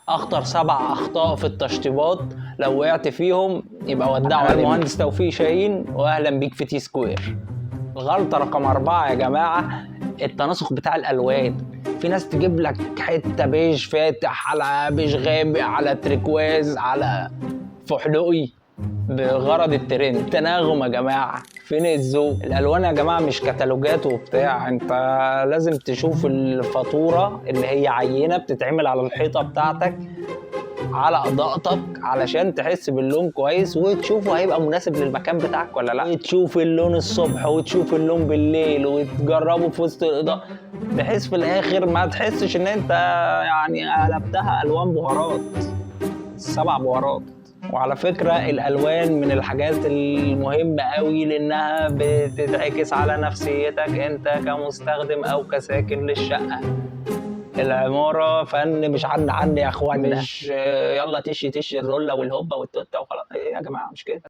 اخطر 7 اخطاء في التشطيبات لو وقعت فيهم يبقى ودعوا. المهندس توفيق شاهين، واهلا بيك في تي سكوير. الغلطة رقم 4 يا جماعة، التناسق بتاع الالوان. في ناس تجيب لك حتة بيج فاتح على بيج غامق على تريكواز على فحلوقي بغرض الترند. تناغم يا جماعة، فين الذوق؟ الالوان يا جماعة مش كتالوجات وبتاع، انت لازم تشوف الفاتورة اللي هي عينة بتتعمل على الحيطة بتاعتك على اضاءتك علشان تحس باللون كويس وتشوفه هيبقى مناسب للمكان بتاعك ولا لا، تشوف اللون الصبح وتشوف اللون بالليل وتجربه في وسط الاضاءة، بحيث في الاخر ما تحسش ان انت يعني قلبتها الوان بهارات، 7 بهارات. وعلى فكرة الألوان من الحاجات المهمة قوي لأنها بتتعكس على نفسيتك أنت كمستخدم أو كساكن للشقة. العمارة فن مش عن يا اخوانا، مش يلا تشي تشي الرولة والهوبة والتوتة وخلاص. ايه يا جماعة مش كده.